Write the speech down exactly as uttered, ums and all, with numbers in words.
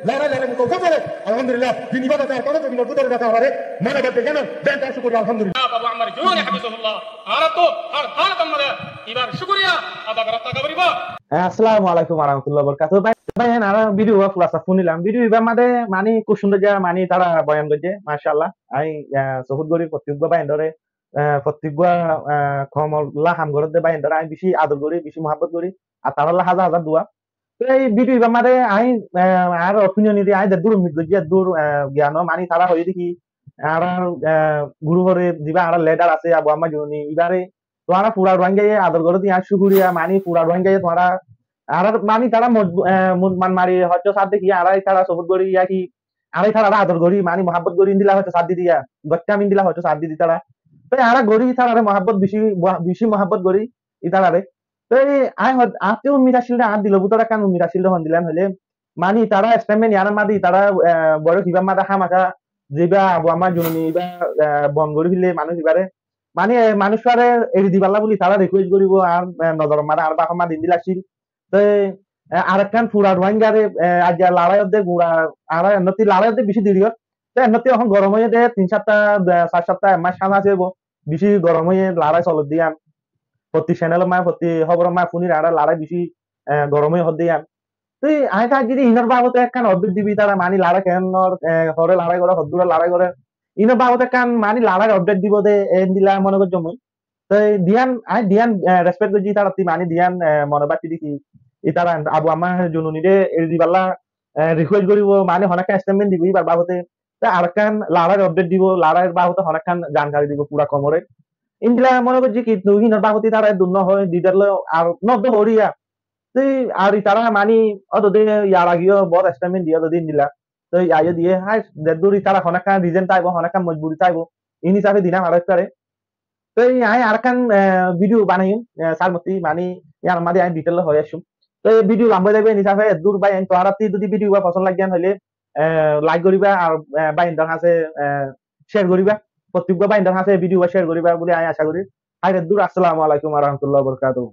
Lorái lorái mukabela gorer, alhamdulillah, din ibadot ar kono zobinor bútore raká amare mone bad deiyan, beinar cúkuriya, alhamdulillah. Abu Ammar Jununi hafizahullah, añára to har hálot or maze ibar cúkuriya ada gorá táka foribo. Assalamu alaikum wa rahmatullahi wa barakatuhu. Bái, bái, añára video wa fura sa fúnilam. Video ibar maze mani kúb cúndor za mani tará boyan goijje, mashallah. Añí, ah, support gorí fottíggua báindore, ah, fottíggua, ah, koumor lá ham gorédde báindore añí beci ador gorí, beci muhabbot gorí. Ar tará lá házar házar dua. Te ei video ibar maze añí, eh, añár opinion ore añí zeddúr ummid goijjí, eddúr, eh, giyan, mani tará hoiyé de ki, añárar, eh, group ore ziba añárar leader asé, Abu Ammar Jununi, ibare tuáñra fura Ruáinggaye ador goró de, añár cúkuriya, mani fura Ruáinggaye tuáñra, añárar mani tará moj-, eh, mon-, man mari hoito sár de ki, añára itarare support gorí, ya ki, añára itarare ador gorí, mani muhabbot gorí, endilla hoito sár de diya, goittám endilla hoito sár de di tará. Te añára gorí itarare muhabbot beci, beci muhabbot gorí itarare. Te añí hod-, añáttu ummid accíl de, añár dilor bútore ekkán ummid accíl de, hondilla hoilé, mani tará statement iyanor maze tará, eh, boiçók ibar maze hámaka ziba Abu Ammar Jununi iba, eh, bon gorí félaiye manúic ibare. Mani, eh, manúic ibare eri diballa buli tará request goríbo, ar, eh, nozoror maze ar báfor maze endilla accíl. Te, eh, arekkán fura Ruáinggare, eh, aijja lorái ódde gura, añára ennótti lorái ódde beci deri ór. Te ennótti ehón gorom óiye de tin sapta, eh, sair sapta, ek mac hána asé óibo. Beci gorom óiye lorái soler de yián. Fottí channel or maze, fottí hóbor or maze fúnir añára lorái beci, eh, gorom óiye hoódde yián. Te añí tar zodi inor babote ekkán update dibo tará, mani lorái keén ór, eh, hore lorái gore, hoddúr lorái gore. Inor babote ekkán mani lorái update dibo de, endilla mone goijjum mui. Te diyan, añí diyan, eh, respect goijjí itarattu, mani diyan, eh, mone báfi de ki, itara Abu Ammar Jununire eri diballa, eh, request goríbo, mani honó ekkán statement dibo ibar babote. Te arekkán lorái update dibo, lorái babote honó ekkán jankari dibo fura koumore. Endilla mone goijjí ki, tui hinor babote tará dur no hoi, detail loi ar no de horiya. Te ar itará mani ódde yar ageyo bout statement diye ódde endilla. Te aiyó diye, hai, zeddúr itará honó ekkán reason táibo, honó ekkán mojburi táibo, in hísafe dilam añára itarare. Te añí arekkán, eh, video banaiyum, eh, sar motti, mani, iyanor maze añí detail loi hoi aiccum. Te video lamba ói zaibo, in hísafe eddúr bái, añí tuáñrattú zodi video ba fosón lage hoilé, eh, like goríba, ar, eh, báindor hañse, eh, share goríba. Fottíggua báindor hañse video ba share goríba buli añí aca gorí. Hai, eddúr, assalamu alaikum wa rahmatullahi wa barakatuhu.